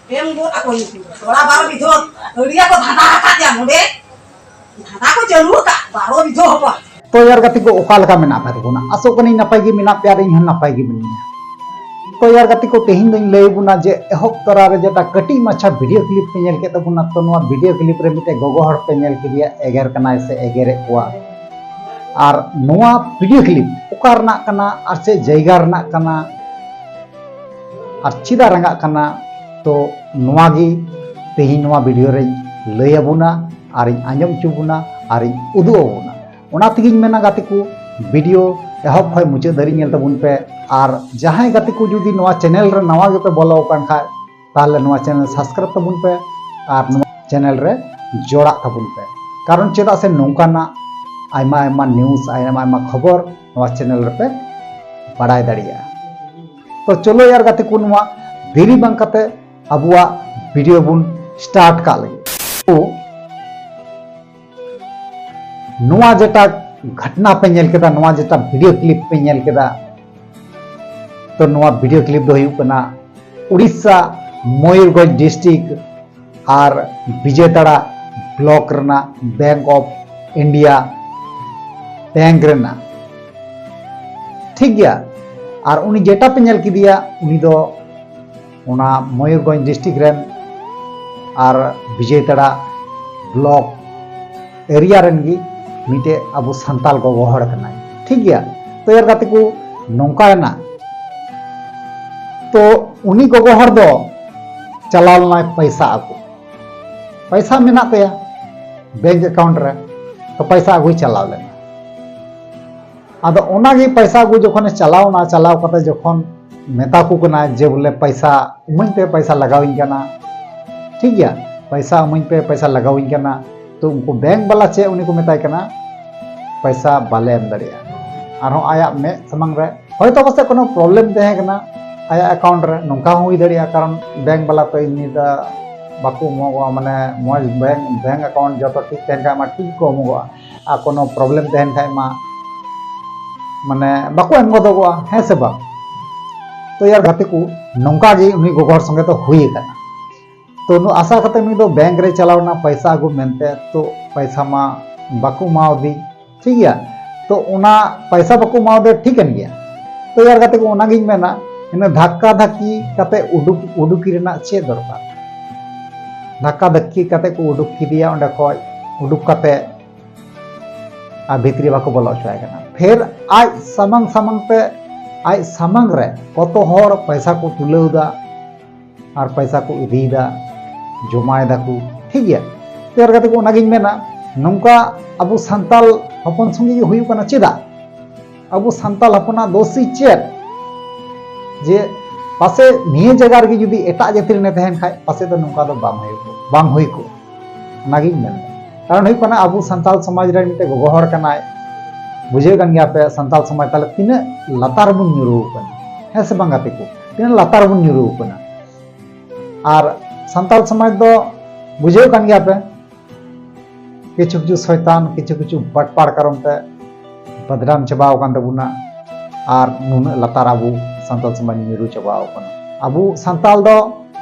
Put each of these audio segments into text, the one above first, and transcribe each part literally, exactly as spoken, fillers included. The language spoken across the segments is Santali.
ᱮᱢ ᱜᱚᱫ ᱟᱠᱚ ᱤᱧ᱾ ᱛᱷᱚᱲᱟ ᱵᱟᱨᱚ ᱵᱤᱜᱷᱟᱹ ᱟᱹᱲᱤᱭᱟ ᱠᱚ ᱫᱷᱟᱸᱫᱟ ᱟᱠᱟᱫ ᱭᱟ ᱱᱚᱰᱮ᱾ ᱫᱷᱟᱸᱫᱟ ᱠᱚ ᱪᱟᱹᱞᱩ ᱟᱠᱟᱫ, ᱵᱟᱨᱚ ᱵᱤᱜᱷᱟᱹ ᱦᱚᱯᱚᱱ᱾ ᱛᱚ ᱭᱟᱨ ᱜᱟᱛᱮ ᱠᱚ, ᱚᱠᱟ ᱞᱮᱠᱟ ᱢᱮᱱᱟᱜ ᱯᱮ ᱛᱟᱵᱚᱱᱟ? ᱟᱥᱚᱜ ᱠᱟᱹᱱᱟᱹᱧ ᱱᱟᱯᱟᱭ ᱜᱮ ᱢᱮᱱᱟᱜ ᱯᱮᱭᱟ ᱟᱨ ᱤᱧ ᱦᱚᱸ ᱱᱟᱯᱟᱭ ᱜᱮ ᱢᱤᱱᱟᱹᱧᱟ᱾ ᱛᱚ ᱭᱟᱨ ᱜᱟᱛᱮ ᱠᱚ, ᱛᱮᱦᱮᱧ ᱫᱚᱧ ᱞᱟᱹᱭ ᱟᱵᱚᱱᱟ ᱡᱮ ᱮᱦᱚᱵ ᱛᱚᱨᱟ ᱨᱮ ᱡᱮᱴᱟ ᱠᱟᱹᱴᱤᱡ ᱢᱟᱪᱷᱟ ᱵᱷᱤᱰᱤᱭᱳ ᱠᱞᱤᱯ ᱯᱮ ᱧᱮᱞ ᱠᱮᱫ ᱛᱟᱵᱚᱱᱟ, ᱛᱚ ᱱᱚᱣᱟ ᱵᱷᱤᱰᱤᱭᱳ ᱠᱞᱤᱯ ᱨᱮ ᱢᱤᱫᱴᱮᱡ ᱜᱚᱜᱚ ᱦᱚᱲ ᱯᱮ ᱧᱮᱞ ᱠᱮᱫᱮᱭᱟ, ᱮᱜᱮᱨ ᱠᱟᱱᱟᱭ ᱥᱮ ᱮᱜᱮᱨᱮᱫ ᱠᱚᱣᱟ᱾ ᱟᱨ ᱱᱚᱣᱟ ᱵᱷᱤᱰᱤᱭᱳ ᱠᱞᱤᱯ ᱚᱠᱟ ᱨᱮᱱᱟᱜ ᱠᱟᱱᱟ ᱟᱨ ᱪᱮᱫ ᱡᱟᱭᱜᱟ ᱨᱮᱱᱟᱜ ᱠᱟᱱᱟ ᱟᱨ ᱪᱮᱫᱟᱜ ᱨᱟᱸᱜᱟᱜ ᱠᱟᱱᱟ, ᱛᱚ ᱱᱚᱣᱟ ᱜᱮ ᱛᱮᱦᱮᱧ ᱱᱚᱣᱟ ᱵᱷᱤᱰᱤᱭᱳ ᱨᱮᱧ ᱞᱟᱹᱭ ᱟᱵᱚᱱᱟ ᱟᱨᱤᱧ ᱟᱸᱡᱚᱢ ᱦᱚᱪᱚ ᱵᱚᱱᱟ ᱟᱨᱤᱧ ᱩᱫᱩᱜ ᱟᱵᱚᱱᱟ᱾ ᱚᱱᱟ ᱛᱮᱜᱮᱧ ᱢᱮᱱᱟ ᱜᱟᱛᱮ ᱠᱚ, ᱵᱷᱤᱰᱤᱭᱳ ᱮᱦᱚᱵ ᱠᱷᱚᱱ ᱢᱩᱪᱟᱹᱫ ᱫᱷᱟᱹᱨᱤᱡ ᱧᱮᱞ ᱛᱟᱵᱚᱱ ᱯᱮ᱾ ᱟᱨ ᱡᱟᱦᱟᱸᱭ ᱜᱟᱛᱮ ᱠᱚ ᱡᱩᱫᱤ ᱱᱚᱣᱟ ᱪᱮᱱᱮᱞ ᱨᱮ ᱱᱟᱣᱟ ᱜᱮᱯᱮ ᱵᱚᱞᱚ ᱟᱠᱟᱱ ᱠᱷᱟᱡ, ᱛᱟᱦᱚᱞᱮ ᱱᱚᱣᱟ ᱪᱮᱱᱮᱞ ᱥᱟᱵᱥᱠᱨᱟᱭᱤᱵ ᱛᱟᱵᱚᱱ ᱯᱮ ᱟᱨ ᱱᱚᱣᱟ ᱪᱮᱱᱮᱞ ᱨᱮ ᱡᱚᱲᱟᱜ ᱛᱟᱵᱚᱱ ᱯᱮ᱾ ᱠᱟᱨᱚᱱ ᱪᱮᱫᱟᱜ ᱥᱮ ᱱᱚᱝᱠᱟᱱᱟᱜ ᱟᱭᱢᱟ ᱟᱭᱢᱟ ᱱᱤᱭᱩᱡᱽ, ᱟᱭᱢᱟ ᱟᱭᱢᱟ ᱠᱷᱚᱵᱚᱨ ᱱᱚᱣᱟ ᱪᱮᱱᱮᱞ ᱨᱮᱯᱮ ᱵᱟᱲᱟᱭ ᱫᱟᱲᱮᱭᱟᱜᱼᱟ᱾ ᱛᱚ ᱪᱚᱞᱚ ᱭᱟᱨ ᱜᱟᱛᱮ ᱠᱚ, ᱱᱚᱣᱟ ᱫᱮᱨᱤ ᱵᱟᱝ ᱠᱟᱛᱮ ᱟᱵᱚᱣᱟᱜ ᱵᱷᱤᱰᱤᱭᱳ ᱵᱚᱱ ᱥᱴᱟᱨᱴ ᱠᱟᱜ ᱞᱟᱹᱜᱤᱫ᱾ ᱛᱚ ᱱᱚᱣᱟ ᱡᱮᱴᱟ ᱜᱷᱚᱴᱱᱟ ᱯᱮ ᱧᱮᱞ ᱠᱮᱫᱟ, ᱱᱚᱣᱟ ᱡᱮᱴᱟ ᱵᱷᱤᱰᱤᱭᱳ ᱠᱞᱤᱯ ᱯᱮ ᱧᱮᱞ ᱠᱮᱫᱟ, ᱛᱚ ᱱᱚᱣᱟ ᱵᱷᱤᱰᱤᱭᱳ ᱠᱞᱤᱯ ᱫᱚ ᱦᱩᱭᱩᱜ ᱠᱟᱱᱟ ᱩᱲᱤᱥᱥᱟ ᱢᱚᱭᱩᱨᱵᱷᱚᱸᱡᱽ ᱰᱤᱥᱴᱨᱤᱠᱴ ᱟᱨ ᱵᱤᱡᱚᱭᱛᱟᱲᱟ ᱵᱞᱚᱠ ᱨᱮᱱᱟᱜ ᱵᱮᱝᱠ ᱚᱯᱷ ᱤᱱᱰᱤᱭᱟ ᱵᱮᱝᱠ ᱨᱮᱱᱟᱜ, ᱴᱷᱤᱠ ᱜᱮᱭᱟ᱾ ᱟᱨ ᱩᱱᱤ ᱡᱮᱴᱟ ᱯᱮ ᱧᱮᱞ ᱠᱮᱫᱮᱭᱟ, ᱩᱱᱤ ᱫᱚ ᱚᱱᱟ ᱢᱚᱭᱩᱨᱵᱷᱚᱸᱡᱽ ᱰᱤᱥᱴᱨᱤᱠᱴ ᱨᱮᱱ ᱟᱨ ᱵᱤᱡᱚᱭᱛᱟᱲᱟ ᱵᱞᱚᱠ ᱮᱨᱤᱭᱟ ᱨᱮᱱ ᱜᱮ ᱢᱤᱫᱴᱮᱡ ᱟᱵᱚ ᱥᱟᱱᱛᱟᱞ ᱜᱚᱜᱚ ᱦᱚᱲ ᱠᱟᱱᱟᱭ, ᱴᱷᱤᱠ ᱜᱮᱭᱟ᱾ ᱛᱚ ᱭᱟᱨ ᱜᱟᱛᱮ ᱠᱚ, ᱱᱚᱝᱠᱟᱭᱮᱱᱟ, ᱛᱚ ᱩᱱᱤ ᱜᱚᱜᱚ ᱦᱚᱲ ᱫᱚ ᱪᱟᱞᱟᱣ ᱞᱮᱱᱟᱭ ᱯᱚᱭᱥᱟ ᱟᱹᱜᱩ᱾ ᱯᱚᱭᱥᱟ ᱢᱮᱱᱟᱜ ᱛᱟᱭᱟ ᱵᱮᱝᱠ ᱮᱠᱟᱣᱩᱱᱴ ᱨᱮ, ᱛᱚ ᱯᱚᱭᱥᱟ ᱟᱹᱜᱩᱭ ᱪᱟᱞᱟᱣ ᱞᱮᱱᱟ᱾ ᱟᱫᱚ ᱚᱱᱟᱜᱮ ᱯᱚᱭᱥᱟ ᱟᱹᱜᱩ ᱡᱚᱠᱷᱚᱱᱮ ᱪᱟᱞᱟᱣ ᱮᱱᱟ, ᱪᱟᱞᱟᱣ ᱠᱟᱛᱮ ᱡᱚᱠᱷᱚᱱ ᱢᱮᱛᱟ ᱠᱚ ᱠᱟᱱᱟ ᱡᱮ ᱵᱚᱞᱮ ᱯᱚᱭᱥᱟ ᱤᱢᱟᱹᱧ ᱯᱮ, ᱯᱚᱭᱥᱟ ᱞᱟᱜᱟᱣᱤᱧ ᱠᱟᱱᱟ, ᱴᱷᱤᱠ ᱜᱮᱭᱟ, ᱯᱚᱭᱥᱟ ᱤᱢᱟᱹᱧ ᱯᱮ, ᱯᱚᱭᱥᱟ ᱞᱟᱜᱟᱣᱤᱧ ᱠᱟᱱᱟ, ᱛᱚ ᱩᱱᱠᱩ ᱵᱮᱝᱠ ᱵᱟᱞᱟ ᱪᱮᱫ ᱩᱱᱤ ᱠᱚ ᱢᱮᱛᱟᱭ ᱠᱟᱱᱟ, ᱯᱚᱭᱥᱟ ᱵᱟᱞᱮ ᱮᱢ ᱫᱟᱲᱮᱭᱟᱜᱼᱟ᱾ ᱟᱨᱦᱚᱸ ᱟᱭᱟᱜ ᱢᱮᱫ ᱥᱟᱢᱟᱝ ᱨᱮ ᱦᱚᱭᱛᱚ ᱯᱟᱥᱮᱡ ᱠᱳᱱᱳ ᱯᱨᱚᱵᱞᱮᱢ ᱛᱟᱦᱮᱸ ᱠᱟᱱᱟ ᱟᱭᱟᱜ ᱮᱠᱟᱣᱩᱱᱴ ᱨᱮ, ᱱᱚᱝᱠᱟ ᱦᱚᱸ ᱦᱩᱭ ᱫᱟᱲᱮᱭᱟᱜᱼᱟ, ᱠᱟᱨᱚᱱ ᱵᱮᱝᱠ ᱵᱟᱞᱟ ᱛᱚ ᱮᱢᱱᱤ ᱫᱚ ᱵᱟᱠᱚ ᱮᱢᱚᱜᱚᱜᱼᱟ, ᱢᱟᱱᱮ ᱢᱚᱡᱽ ᱵᱮᱝᱠ, ᱵᱮᱝᱠ ᱮᱠᱟᱣᱩᱱᱴ ᱡᱚᱛᱚ ᱴᱷᱤᱠ ᱛᱟᱦᱮᱱ ᱠᱷᱟᱡ ᱢᱟ ᱴᱷᱤᱠ ᱜᱮᱠᱚ ᱮᱢᱚᱜᱚᱜᱼᱟ, ᱟᱨ ᱠᱳᱱᱳ ᱯᱨᱚᱵᱞᱮᱢ ᱛᱟᱦᱮᱱ ᱠᱷᱟᱡ ᱢᱟ ᱢᱟᱱᱮ ᱵᱟᱠᱚ ᱮᱢ ᱜᱚᱫᱚᱜᱚᱜᱼᱟ, ᱦᱮᱸ ᱥᱮ ᱵᱟᱝ? ᱛᱚ ᱭᱟᱨ ᱜᱟᱛᱮ ᱠᱚ, ᱱᱚᱝᱠᱟ ᱜᱮ ᱩᱱᱤ ᱜᱚᱜᱚ ᱦᱚᱲ ᱥᱚᱸᱜᱮ ᱫᱚ ᱦᱩᱭ ᱟᱠᱟᱱᱟ᱾ ᱛᱚ ᱱᱩ-, ᱟᱥᱟ ᱠᱟᱛᱮ ᱱᱩᱭ ᱫᱚ ᱵᱮᱝᱠ ᱨᱮ ᱪᱟᱞᱟᱣ ᱮᱱᱟ ᱯᱚᱭᱥᱟ ᱟᱹᱜᱩ ᱢᱮᱱᱛᱮ, ᱛᱚ ᱯᱚᱭᱥᱟ ᱢᱟ ᱵᱟᱠᱚ ᱮᱢᱟᱣᱫᱤ, ᱴᱷᱤᱠ ᱜᱮᱭᱟ᱾ ᱛᱚ ᱚᱱᱟ ᱯᱚᱭᱥᱟ ᱵᱟᱠᱚ ᱮᱢᱟᱣᱫᱮ ᱴᱷᱤᱠ ᱠᱟᱱ ᱜᱮᱭᱟ᱾ ᱛᱚ ᱮᱭᱟᱨ ᱜᱟᱛᱮ ᱠᱚ, ᱚᱱᱟᱜᱤᱧ ᱢᱮᱱᱟ, ᱤᱱᱟᱹ ᱫᱷᱟᱠᱠᱟ ᱫᱷᱟᱠᱠᱤ ᱠᱟᱛᱮ ᱩᱰᱩᱠ, ᱩᱰᱩᱠᱤ ᱨᱮᱱᱟᱜ ᱪᱮᱫ ᱫᱚᱨᱠᱟᱨ? ᱫᱷᱟᱠᱠᱟ ᱫᱷᱟᱠᱠᱤ ᱠᱟᱛᱮ ᱠᱚ ᱩᱰᱩᱠ ᱠᱮᱫᱮᱭᱟ ᱚᱸᱰᱮ ᱠᱷᱚᱡ, ᱩᱰᱩᱠ ᱠᱟᱛᱮ ᱟᱨ ᱵᱷᱤᱛᱨᱤ ᱵᱟᱠᱚ ᱵᱚᱞᱚ ᱦᱚᱪᱚᱣᱟᱭ ᱠᱟᱱᱟ᱾ ᱯᱷᱮᱨ ᱟᱡ ᱥᱟᱢᱟᱝ ᱥᱟᱢᱟᱝ ᱛᱮ, ᱟᱡ ᱥᱟᱢᱟᱝ ᱨᱮ ᱠᱚᱛᱚ ᱦᱚᱲ ᱯᱚᱭᱥᱟ ᱠᱚ ᱛᱩᱞᱟᱹᱣ ᱮᱫᱟ ᱟᱨ ᱯᱚᱭᱥᱟ ᱠᱚ ᱤᱫᱤᱭᱮᱫᱟ, ᱡᱚᱢᱟᱭ ᱫᱟᱠᱚ, ᱴᱷᱤᱠ ᱜᱮᱭᱟ᱾ ᱛᱚ ᱮᱭᱟᱨ ᱜᱟᱛᱮ ᱠᱚ, ᱚᱱᱟᱜᱤᱧ ᱢᱮᱱᱟ, ᱱᱚᱝᱠᱟ ᱟᱵᱚ ᱥᱟᱱᱛᱟᱞ ᱦᱚᱯᱚᱱ ᱥᱚᱸᱜᱮ ᱜᱮ ᱦᱩᱭᱩᱜ ᱠᱟᱱᱟ᱾ ᱪᱮᱫᱟᱜ? ᱟᱵᱚ ᱥᱟᱱᱛᱟᱞ ᱦᱚᱯᱚᱱᱟᱜ ᱫᱳᱥ ᱪᱮᱫ? ᱡᱮ ᱯᱟᱥᱮ ᱱᱤᱭᱟᱹ ᱡᱟᱭᱜᱟ ᱨᱮᱜᱮ ᱡᱩᱫᱤ ᱮᱴᱟᱜ ᱡᱟᱹᱛᱤ ᱨᱮᱱᱮ ᱛᱟᱦᱮᱱ ᱠᱷᱟᱡ, ᱯᱟᱥᱮ ᱫᱚ ᱱᱚᱝᱠᱟ ᱫᱚ ᱵᱟᱝ ᱦᱩᱭ ᱠᱚᱜ, ᱵᱟᱝ ᱦᱩᱭ ᱠᱚᱜ᱾ ᱚᱱᱟᱜᱤᱧ ᱢᱮᱱᱫᱟ᱾ ᱠᱟᱨᱚᱱ ᱦᱩᱭᱩᱜ ᱠᱟᱱᱟ, ᱟᱵᱚ ᱥᱟᱱᱛᱟᱞ ᱥᱚᱢᱟᱡᱽ ᱨᱮ ᱢᱤᱫᱴᱮᱡ ᱜᱚᱜᱚ ᱦᱚᱲ ᱠᱟᱱᱟᱭ, ᱵᱩᱡᱷᱟᱹᱣ ᱠᱟᱱ ᱜᱮᱭᱟ ᱯᱮ, ᱥᱟᱱᱛᱟᱞ ᱥᱚᱢᱟᱡᱽ ᱛᱟᱦᱞᱮ ᱛᱤᱱᱟᱹᱜ ᱞᱟᱛᱟᱨ ᱵᱚᱱ ᱧᱩᱨᱩ ᱟᱠᱟᱱᱟ, ᱦᱮᱸ ᱥᱮ ᱵᱟᱝ ᱜᱟᱛᱮ ᱠᱚ? ᱛᱤᱱᱟᱹᱜ ᱞᱟᱛᱟᱨ ᱵᱚᱱ ᱧᱩᱨᱩ ᱟᱠᱟᱱᱟ᱾ ᱟᱨ ᱥᱟᱱᱛᱟᱞ ᱥᱚᱢᱟᱡᱽ ᱫᱚ ᱵᱩᱡᱷᱟᱹᱣ ᱠᱟᱱ ᱜᱮᱭᱟ ᱯᱮ, ᱠᱤᱪᱷᱩ ᱠᱤᱪᱷᱩ ᱥᱚᱭᱛᱟᱱ, ᱠᱤᱪᱷᱩ ᱠᱤᱪᱷᱩ ᱵᱟᱴᱯᱟᱲ ᱠᱟᱨᱚᱱ ᱛᱮ ᱵᱟᱫᱱᱟᱢ ᱪᱟᱵᱟᱣ ᱟᱠᱟᱱ ᱛᱟᱵᱚᱱᱟ᱾ ᱟᱨ ᱱᱩᱱᱟᱹᱜ ᱞᱟᱛᱟᱨ ᱟᱵᱚ ᱥᱟᱱᱛᱟᱞ ᱥᱚᱢᱟᱡᱽ ᱧᱩᱨᱩ ᱪᱟᱵᱟᱣ ᱟᱠᱟᱱᱟ᱾ ᱟᱵᱚ ᱥᱟᱱᱛᱟᱞ ᱫᱚ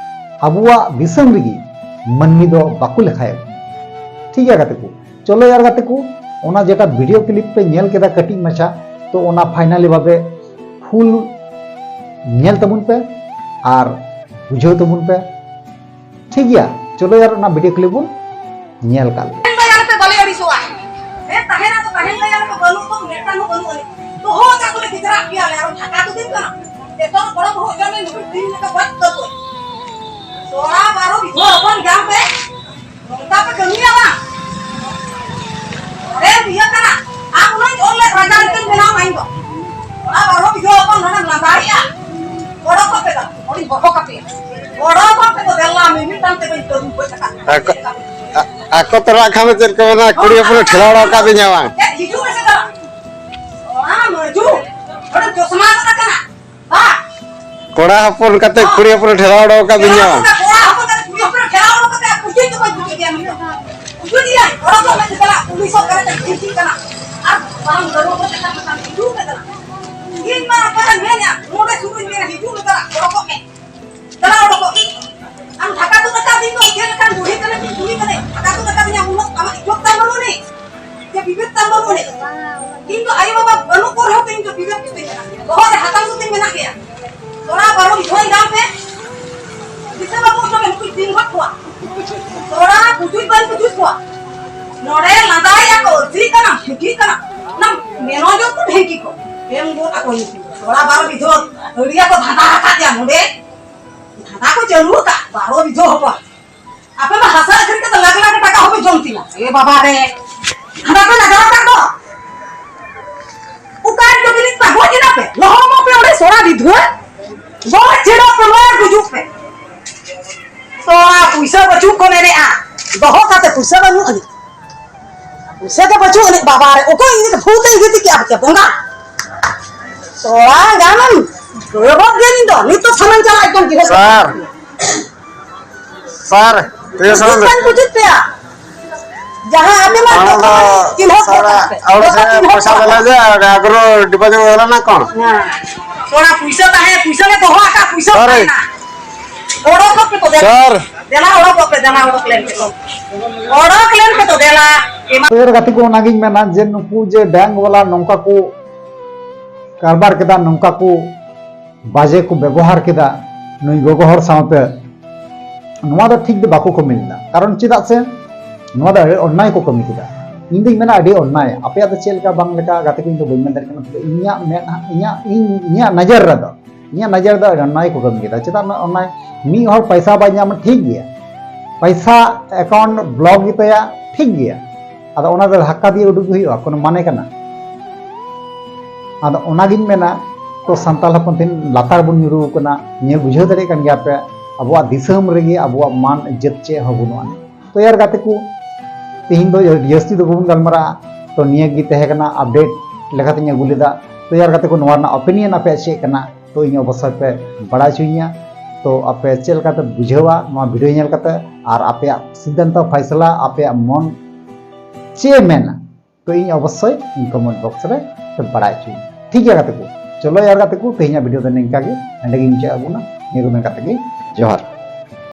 ᱟᱵᱚᱣᱟᱜ ᱫᱤᱥᱚᱢ ᱨᱮᱜᱮ ᱢᱟᱹᱱᱢᱤ ᱫᱚ ᱵᱟᱠᱚ ᱞᱮᱠᱷᱟᱭᱮᱫ ᱵᱚᱱᱟ᱾ ᱴᱷᱤᱠ ᱜᱮᱭᱟ ᱜᱟᱛᱮ ᱠᱚ, ᱪᱚᱞᱚ ᱭᱟᱨ ᱜᱟᱛᱮ ᱠᱚ, ᱚᱱᱟ ᱡᱮᱴᱟ ᱵᱷᱤᱰᱤᱭᱳ ᱠᱞᱤᱯ ᱯᱮ ᱧᱮᱞ ᱠᱮᱫᱟ ᱠᱟᱹᱴᱤᱡ ᱢᱟᱪᱷᱟ, ᱛᱚ ᱚᱱᱟ ᱯᱷᱟᱭᱱᱟᱞᱤ ᱵᱷᱟᱵᱮ ᱯᱷᱩᱞ ᱧᱮᱞ ᱛᱟᱵᱚᱱ ᱯᱮ ᱟᱨ ᱵᱩᱡᱷᱟᱹᱣ ᱛᱟᱵᱚᱱ ᱯᱮ᱾ ᱴᱷᱤᱠ ᱜᱮᱭᱟ, ᱪᱚᱞᱚ ᱭᱟᱨ ᱚᱱᱟ ᱵᱷᱤᱰᱤᱭᱳ ᱠᱞᱤᱯ ᱵᱚᱱ ᱧᱮᱞ ᱠᱟᱜ ᱞᱮᱜᱮ᱾ ᱛᱟᱦᱮᱱ ᱫᱚ ᱵᱟᱞᱮ ᱟᱹᱲᱤᱥᱚᱜᱼᱟ᱾ ᱦᱮᱸ, ᱛᱟᱦᱮᱱᱟ ᱫᱚ ᱛᱟᱦᱮᱱ ᱞᱟᱹᱭᱟ ᱠᱚ, ᱵᱟᱹᱱᱩᱜ ᱫᱚ ᱢᱤᱫᱴᱟᱝ ᱦᱚᱸ ᱵᱟᱹᱱᱩᱜ ᱟᱹᱱᱤᱡ᱾ ᱫᱚᱦᱚ ᱠᱟᱜ ᱠᱚᱞᱮ ᱜᱤᱫᱽᱨᱟᱹ ᱯᱮᱭᱟ ᱞᱮ, ᱟᱨᱚ ᱴᱟᱠᱟ ᱫᱚ ᱫᱤᱱ ᱠᱟᱱᱟ᱾ ᱡᱚᱛᱚ ᱦᱚᱲ ᱜᱚᱲᱚ ᱵᱚᱦᱚᱜ ᱡᱚᱢ ᱞᱮ ᱱᱩᱠᱩ ᱫᱤᱱ ᱞᱮᱠᱟ ᱜᱚᱡ ᱩᱛᱟᱹᱨ ᱠᱚ᱾ ᱥᱚᱲᱟ ᱵᱟᱨᱚ ᱵᱤᱜᱷᱟᱹ ᱦᱚᱯᱚᱱ ᱜᱟᱱ ᱯᱮ, ᱱᱚᱝᱠᱟ ᱯᱮ ᱠᱟᱹᱢᱤᱭᱟ ᱵᱟᱝ? ᱚᱸᱰᱮ ᱤᱭᱟᱹ ᱠᱟᱱᱟ, ᱟᱢ ᱩᱱᱟᱹᱜ ᱚᱞ ᱞᱮ ᱨᱟᱡᱟ ᱞᱮᱠᱟᱧ ᱵᱮᱱᱟᱣ ᱟᱢᱟ ᱤᱧ ᱫᱚ᱾ ᱥᱚᱲᱟ ᱵᱟᱨᱚ ᱵᱤᱜᱷᱟᱹ ᱦᱚᱯᱚᱱ ᱱᱚᱰᱮᱢ ᱞᱟᱸᱫᱟᱭᱮᱜᱼᱟ᱾ ᱜᱚᱲᱚ ᱠᱚᱯᱮ ᱫᱟ, ᱱᱚᱰᱮᱧ ᱦᱚᱦᱚ ᱠᱟᱯᱮᱭᱟ᱾ ᱜᱚᱲᱚ ᱠᱚᱯᱮ ᱫᱚ ᱫᱮᱞᱟ ᱢᱤᱢᱤᱫᱴᱟᱝ ᱛᱮ ᱵᱟᱹᱧ ᱠᱟᱹᱢᱤ ᱜᱚᱡ ᱟᱠᱟᱫ ᱢᱮᱭᱟ᱾ ᱟᱠᱚ, ᱟ-, ᱟᱠᱚ ᱛᱚᱨᱟᱜ ᱠᱷᱟᱱ ᱫᱚ ᱪᱮᱫ ᱠᱚ ᱢᱮᱱᱟ, ᱠᱩᱲᱤ ᱦᱚᱯᱚᱱᱮ ᱴᱷᱮᱞᱟᱣ ᱦᱚᱴᱚ ᱟᱠᱟᱫ ᱫᱤᱧᱟ ᱵᱟᱝ? ᱪᱮᱫ ᱦᱤᱡᱩᱜ ᱢᱮᱥᱮ ᱫᱟ᱾ ᱚᱱᱟ ᱢᱟᱹᱡᱩ, ᱱᱚᱰᱮ ᱪᱚᱥᱢᱟ ᱠᱟᱫᱟ ᱠᱟᱱᱟ᱾ ᱵᱟ᱾ ᱠᱚᱲᱟ ᱦᱚᱯᱚᱱ ᱠᱟᱛᱮ ᱦᱚᱸ᱾ ᱠᱩᱲᱤ ᱦᱚᱯᱚᱱᱮ ᱴᱷᱮᱞᱟᱣ ᱦᱚᱴᱚ ᱟᱠᱟᱫ ᱫᱤᱧᱟ ᱵᱟᱝ? ᱠᱚᱲᱟ ᱦᱚᱯᱚᱱ ᱠᱟᱛᱮ ᱠᱩᱲᱤ ᱦᱚᱯᱚᱱᱮ ᱴᱷᱮᱞᱟᱣ ᱦᱚᱴᱚ ᱠᱟᱛᱮ ᱟᱨ ᱯᱩᱡᱟᱹ ᱫᱚ ᱵᱟᱹᱧ ᱯᱩᱡᱟᱹ ᱜᱮᱭᱟ ᱱᱩᱭ ᱫᱚ᱾ ᱯᱩᱡᱟᱹ ᱜᱮᱭᱟᱭ, ᱦᱚᱲ ᱦᱚᱯᱚᱱ ᱠᱟᱛᱮ ᱪᱟᱞᱟᱜ, ᱯᱩᱞᱤᱥ ᱦᱚᱸ ᱠᱟᱛᱮ ᱰᱤᱭᱩᱴᱤ ᱠᱟᱱᱟ᱾ ᱟᱨ ᱵᱟᱝ ᱜᱟᱹᱰᱩ ᱠᱚ ᱪᱮᱛᱟᱱ ᱪᱮᱛᱟᱱ ᱦᱤᱡᱩᱜ ᱢᱮ ᱠᱟᱱᱟ᱾ ᱤᱧ ᱢᱟ ᱚᱠᱟᱨᱮ ᱢᱮᱱᱮᱜᱼᱟ, ᱱᱚᱰᱮ ᱥᱩᱨ ᱨᱮᱧ ᱢᱮᱱᱟ, ᱦᱤᱡᱩᱜ ᱢᱮ ᱠᱟᱱᱟ, ᱚᱰᱚᱠᱚᱜ ᱢᱮ᱾ ᱪᱟᱞᱟᱣ ᱚᱰᱚᱠᱚᱜ ᱢᱮ᱾ ᱟᱢ ᱰᱷᱟᱠᱟ ᱛᱮ ᱰᱷᱟᱠᱟ ᱵᱟᱹᱱᱩᱜ ᱟᱹᱱᱤᱡ᱾ ᱤᱧ ᱫᱚ ᱟᱭᱳ ᱵᱟᱵᱟ ᱵᱟᱹᱱᱩᱜ ᱠᱚ ᱨᱮᱦᱚᱸ ᱛᱚ ᱤᱧ ᱫᱚ ᱜᱤᱫᱟᱹᱨ ᱜᱤᱫᱟᱹᱨ ᱢᱮᱱᱟᱜ ᱜᱮᱭᱟ, ᱵᱚᱦᱚᱜ ᱨᱮ ᱦᱟᱛᱟᱝ ᱥᱩᱛᱤᱧ ᱢᱮᱱᱟᱜ ᱜᱮᱭᱟ᱾ ᱛᱷᱚᱲᱟ ᱵᱟᱨᱚ ᱵᱤᱫᱷᱚᱭ ᱜᱟᱱ ᱯᱮ ᱫᱤᱥᱟᱹ ᱵᱟᱹᱵᱩ ᱦᱚᱪᱚ ᱢᱮ, ᱱᱩᱠᱩᱧ ᱛᱤᱧ ᱜᱚᱫ ᱠᱚᱣᱟ᱾ ᱛᱷᱚᱲᱟ ᱯᱩᱡᱩᱡ ᱵᱟᱹᱧ ᱯᱩᱡᱩᱡ ᱠᱚᱣᱟ᱾ ᱱᱚᱰᱮ ᱞᱟᱸᱫᱟᱭᱟ ᱠᱚ, ᱟᱹᱨᱥᱤ ᱠᱟᱱᱟ, ᱦᱤᱸᱠᱤ ᱠᱟᱱᱟ᱾ ᱚᱱᱟ ᱢᱮᱱᱚ ᱡᱚ ᱠᱚ ᱰᱷᱮᱝᱠᱤ ᱠᱚ᱾ ᱮᱢ ᱜᱚᱫ ᱟᱠᱚ ᱤᱧ᱾ ᱛᱷᱚᱲᱟ ᱵᱟᱨᱚ ᱵᱤᱫᱷᱚ ᱟᱹᱲᱤᱭᱟ ᱠᱚ ᱫᱷᱟᱸᱫᱟ ᱟᱠᱟᱫ ᱭᱟ ᱱᱚᱰᱮ᱾ ᱫᱷᱟᱸᱫᱟ ᱠᱚ ᱪᱟᱹᱞᱩ ᱟᱠᱟᱫ, ᱵᱟᱨᱚ ᱵᱤᱫᱷᱚ ᱦᱚᱯᱚᱱ᱾ ᱟᱯᱮ ᱢᱟ ᱦᱟᱥᱟ ᱟᱹᱠᱷᱨᱤᱧ ᱠᱟᱛᱮ ᱞᱟᱠᱷ ᱞᱟᱠᱷ ᱴᱟᱠᱟ ᱦᱚᱸᱯᱮ ᱡᱚᱢ ᱛᱤᱧᱟ᱾ ᱮ ᱵᱟᱵᱟ ᱨᱮ, ᱦᱟᱸᱰᱟ ᱯᱮ ᱞᱟᱜᱟᱣ ᱟᱠᱟᱫ ᱫᱚ᱾ ᱚᱠᱟ ᱨᱮᱪᱚ ᱵᱤᱱ ᱛᱟᱵᱚ ᱠᱮᱫᱟ ᱯᱮ? ᱞᱚᱦᱚᱢᱚᱜ ᱯᱮ ᱚᱸᱰᱮ ᱥᱚᱲᱟ ᱵᱤᱫᱷᱩᱣᱟᱹ᱾ ᱜᱚᱡ ᱪᱷᱮᱲᱚᱜ ᱯᱮ, ᱢᱟᱨ ᱜᱩᱡᱩᱜ ᱯᱮ᱾ ᱥᱚᱲᱟ ᱯᱩᱭᱥᱟᱹ ᱵᱟᱹᱪᱩᱜ ᱠᱚ ᱢᱮᱱᱮᱜᱼᱟ᱾ ᱫᱚᱦᱚ ᱠᱟᱛᱮ ᱯᱩᱭᱥᱟᱹ ᱵᱟᱹᱱᱩᱜ ᱟᱹᱱᱤᱡ᱾ ᱯᱩᱭᱥᱟᱹ ᱜᱮ ᱵᱟᱹᱪᱩᱜ ᱟᱹᱱᱤᱡ ᱵᱟᱵᱟ ᱨᱮ᱾ ᱚᱠᱚᱭ ᱤᱫᱤ ᱠᱟᱛᱮ ᱵᱚᱸᱜᱟ? ᱥᱚᱲᱟ ᱜᱟᱱᱮᱢ ᱜᱚᱭᱚᱵᱚᱜ ᱜᱮ ᱤᱧ ᱫᱚ᱾ ᱱᱤᱛ ᱫᱚ ᱥᱟᱱᱟᱢ ᱪᱟᱞᱟᱜ ᱮᱠᱫᱚᱢ ᱡᱤᱦᱚ ᱥᱟᱨ᱾ ᱥᱟᱨ, ᱛᱮ ᱥᱟᱨ᱾ ᱵᱩᱡᱽ ᱵᱟᱹᱧ ᱵᱩᱡᱽ ᱮᱫ ᱯᱮᱭᱟ᱾ ᱡᱟᱦᱟᱸ ᱟᱯᱮ ᱢᱟ ᱚᱱᱟ ᱫᱚ ᱡᱚᱛᱚ ᱪᱤᱱᱦᱟᱹ ᱥᱟᱨ, ᱠᱚ ᱟᱯᱮ ᱟᱨ ᱡᱚᱛᱚ ᱥᱮ ᱪᱤᱱᱦᱟᱹ ᱯᱚᱭᱥᱟ ᱠᱚ ᱵᱟᱞᱟ ᱡᱮ ᱟᱜᱨᱚ ᱰᱤᱯᱚᱡᱤᱴ ᱵᱟᱞᱟ ᱱᱟ ᱠᱚᱱ? ᱦᱮᱸ᱾ ᱛᱷᱚᱲᱟ ᱯᱩᱭᱥᱟᱹ ᱛᱟᱦᱮᱸ, ᱯᱩᱭᱥᱟᱹ ᱞᱮ ᱫᱚᱦᱚ ᱟᱠᱟᱫ, ᱯᱩᱭᱥᱟᱹ ᱥᱟᱨ᱾ ᱛᱟᱦᱮᱱᱟ᱾ ᱚᱰᱚᱠᱚᱜ ᱯᱮ ᱛᱚᱵᱮ᱾ ᱥᱟᱨ᱾ ᱫᱮᱞᱟ ᱚᱰᱚᱠᱚᱜ ᱯᱮ, ᱫᱮᱞᱟ ᱚᱰᱚᱠ ᱞᱮᱱ ᱯᱮ ᱛᱚ᱾ ᱚᱰᱚᱠ ᱞᱮᱱ ᱯᱮ ᱛᱚ, ᱫᱮᱞᱟ᱾ ᱮᱢᱟ- ᱛᱚ ᱭᱟᱨ ᱜᱟᱛᱮ ᱠᱚ, ᱚᱱᱟᱜᱤᱧ ᱢᱮᱱᱟ ᱡᱮ ᱱᱩᱠᱩ ᱡᱮ ᱵᱮᱝᱠ ᱵᱟᱞᱟ ᱱᱚᱝᱠᱟ ᱠᱚ ᱠᱟᱨᱵᱟᱨ ᱠᱮᱫᱟ, ᱱᱚᱝᱠᱟ ᱠᱚ ᱵᱟᱡᱮ ᱠᱚ ᱵᱮᱵᱚᱦᱟᱨ ᱠᱮᱫᱟ ᱱᱩᱭ ᱜᱚᱜᱚ ᱦᱚᱲ ᱥᱟᱶᱛᱮ, ᱱᱚᱣᱟ ᱫᱚ ᱴᱷᱤᱠ ᱫᱚ ᱵᱟᱠᱚ ᱠᱟᱹᱢᱤ ᱞᱮᱫᱟ᱾ ᱠᱟᱨᱚᱱ ᱪᱮᱫᱟᱜ ᱥᱮ ᱱᱚᱣᱟ ᱫᱚ ᱟᱹᱰᱤ ᱚᱱᱱᱟᱭ ᱠᱚ ᱠᱟᱹᱢᱤ ᱠᱮᱫᱟ᱾ ᱤᱧ ᱫᱩᱧ ᱢᱮᱱᱟ ᱟᱹᱰᱤ ᱚᱱᱱᱟᱭ᱾ ᱟᱯᱮᱭᱟᱜ ᱫᱚ ᱪᱮᱫ ᱞᱮᱠᱟ ᱵᱟᱝ ᱞᱮᱠᱟ ᱜᱟᱛᱮ ᱠᱚ ᱤᱧ ᱫᱚ ᱵᱟᱹᱧ ᱢᱮᱱ ᱫᱟᱲᱮᱭᱟᱜ ᱠᱟᱱᱟ, ᱛᱚᱵᱮ ᱤᱧᱟᱹᱜ ᱢᱮᱫ, ᱤᱧᱟᱹᱜ, ᱤᱧ, ᱤᱧᱟᱹᱜ ᱱᱚᱡᱚᱨ ᱨᱮᱫᱚ, ᱤᱧᱟᱹᱜ ᱱᱚᱡᱚᱨ ᱨᱮᱫᱚ ᱟᱹᱰᱤ ᱚᱱᱱᱟᱭ ᱠᱚ ᱠᱟᱹᱢᱤ ᱠᱮᱫᱟ᱾ ᱪᱮᱫᱟᱜ ᱚᱱᱱᱟᱭ? ᱢᱤᱫ ᱦᱚᱲ ᱯᱚᱭᱥᱟ ᱵᱟᱭ ᱧᱟᱢᱟ, ᱴᱷᱤᱠ ᱜᱮᱭᱟ, ᱯᱚᱭᱥᱟ ᱮᱠᱟᱣᱩᱱᱴ ᱵᱞᱚᱠ ᱜᱮᱛᱟᱭᱟ, ᱴᱷᱤᱠ ᱜᱮᱭᱟ, ᱟᱫᱚ ᱚᱱᱟ ᱫᱚ ᱫᱷᱟᱠᱠᱟ ᱫᱤᱭᱮ ᱩᱰᱩᱠ ᱦᱩᱭᱩᱜᱼᱟ, ᱠᱳᱱᱳ ᱢᱟᱱᱮ ᱠᱟᱱᱟ? ᱟᱫᱚ ᱚᱱᱟᱜᱤᱧ ᱢᱮᱱᱟ, ᱛᱚ ᱥᱟᱱᱛᱟᱲ ᱦᱚᱯᱚᱱ ᱛᱮᱦᱮᱧ ᱞᱟᱛᱟᱨ ᱵᱚᱱ ᱧᱩᱨᱩ ᱟᱠᱟᱱᱟ, ᱱᱤᱭᱟᱹ ᱵᱩᱡᱷᱟᱹᱣ ᱫᱟᱲᱮᱭᱟᱜ ᱠᱟᱱ ᱜᱮᱭᱟ ᱯᱮ, ᱟᱵᱚᱣᱟᱜ ᱫᱤᱥᱚᱢ ᱨᱮᱜᱮ ᱟᱵᱚᱣᱟᱜ ᱢᱟᱱ ᱤᱡᱽᱡᱚᱛ ᱪᱮᱫ ᱦᱚᱸ ᱵᱟᱹᱱᱩᱜ ᱟᱹᱱᱤᱡ᱾ ᱛᱚ ᱭᱟᱨ ᱜᱟᱛᱮ ᱠᱚ, ᱛᱮᱦᱮᱧ ᱫᱚ ᱡᱟᱹᱥᱛᱤ ᱫᱚ ᱵᱟᱵᱚᱱ ᱜᱟᱞᱢᱟᱨᱟᱜᱼᱟ, ᱛᱚ ᱱᱤᱭᱟᱹ ᱜᱮ ᱛᱟᱦᱮᱸ ᱠᱟᱱᱟ ᱟᱯᱰᱮᱴ ᱞᱮᱠᱟᱛᱤᱧ ᱟᱹᱜᱩ ᱞᱮᱫᱟ᱾ ᱛᱚ ᱭᱟᱨ ᱜᱟᱛᱮ ᱠᱚ, ᱱᱚᱣᱟ ᱨᱮᱱᱟᱜ ᱚᱯᱤᱱᱤᱭᱚᱱ ᱟᱯᱮᱭᱟᱜ ᱪᱮᱫ ᱠᱟᱱᱟ? ᱛᱚ ᱤᱧ ᱚᱵᱚᱥᱥᱳᱭ ᱯᱮ ᱵᱟᱲᱟᱭ ᱦᱚᱪᱚᱧᱟ᱾ ᱛᱚ ᱟᱯᱮ ᱪᱮᱫ ᱞᱮᱠᱟ ᱯᱮ ᱵᱩᱡᱷᱟᱹᱣᱟ ᱱᱚᱣᱟ ᱵᱷᱤᱰᱤᱭᱳ ᱧᱮᱞ ᱠᱟᱛᱮ, ᱟᱨ ᱟᱯᱮᱭᱟᱜ ᱥᱤᱫᱽᱫᱷᱟᱱᱛᱚ ᱯᱷᱟᱭᱥᱟᱞᱟ, ᱟᱯᱮᱭᱟᱜ ᱢᱚᱱ ᱪᱮᱫ ᱮ ᱢᱮᱱᱟ, ᱛᱚ ᱤᱧ ᱚᱵᱚᱥᱥᱳᱭ ᱤᱧ ᱠᱚᱢᱮᱱᱴ ᱵᱚᱠᱥ ᱨᱮ ᱯᱮ ᱵᱟᱲᱟᱭ ᱦᱚᱪᱚᱧᱟ᱾ ᱴᱷᱤᱠ ᱜᱮᱭᱟ ᱜᱟᱛᱮ ᱠᱚ, ᱪᱚᱞᱚ ᱭᱟᱨ ᱜᱟᱛᱮ ᱠᱚ, ᱛᱮᱦᱮᱧᱟᱜ ᱵᱷᱤᱰᱤᱭᱳ ᱫᱚ ᱱᱤᱝᱠᱟ ᱜᱮ, ᱮᱸᱰᱮ ᱜᱮ ᱢᱩᱪᱟᱹᱫ ᱟᱵᱚᱱᱟ᱾ ᱱᱤᱭᱟᱹ ᱠᱚ ᱢᱮᱱ ᱠᱟᱛᱮ ᱜᱮ ᱡᱚᱦᱟᱨ᱾